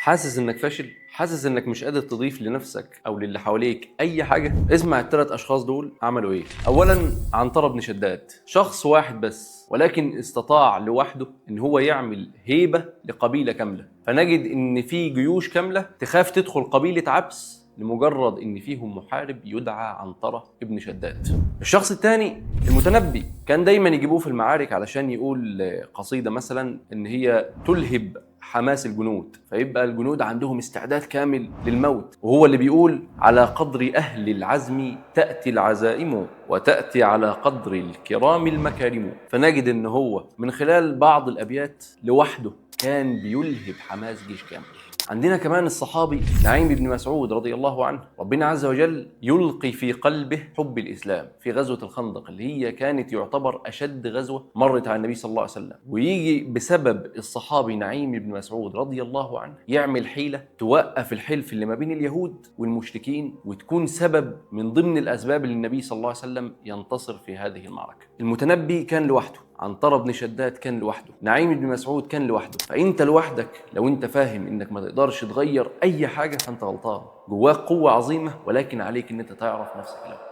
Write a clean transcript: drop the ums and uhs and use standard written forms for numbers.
حاسس انك فاشل؟ حاسس انك مش قادر تضيف لنفسك او للي حواليك اي حاجة؟ اسمع الثلاث اشخاص دول عملوا ايه. اولا عنترة بن شداد، شخص واحد بس ولكن استطاع لوحده ان هو يعمل هيبة لقبيله كاملة. فنجد ان في جيوش كاملة تخاف تدخل قبيلة عبس لمجرد ان فيهم محارب يدعى عنترة ابن شداد. الشخص الثاني المتنبي، كان دايما يجيبوه في المعارك علشان يقول قصيدة مثلا ان هي تلهب حماس الجنود، فيبقى الجنود عندهم استعداد كامل للموت، وهو اللي بيقول: على قدر أهل العزم تأتي العزائم، وتأتي على قدر الكرام المكارم. فنجد ان هو من خلال بعض الأبيات لوحده كان بيلهب حماس جيش كامل. عندنا كمان الصحابي نعيم بن مسعود رضي الله عنه، ربنا عز وجل يلقي في قلبه حب الإسلام في غزوة الخندق اللي هي كانت يعتبر أشد غزوة مرت على النبي صلى الله عليه وسلم، ويجي بسبب الصحابي نعيم بن مسعود رضي الله عنه يعمل حيلة توقف الحلف اللي ما بين اليهود والمشركين، وتكون سبب من ضمن الأسباب اللي النبي صلى الله عليه وسلم ينتصر في هذه المعركة. المتنبي كان لوحده، عنترة بن شداد كان لوحده، نعيم بن مسعود كان لوحده. فانت لوحدك لو انت فاهم انك ما تقدرش تغير اي حاجة فانت غلطان. جواك قوة عظيمة، ولكن عليك ان انت تعرف نفسك الاول.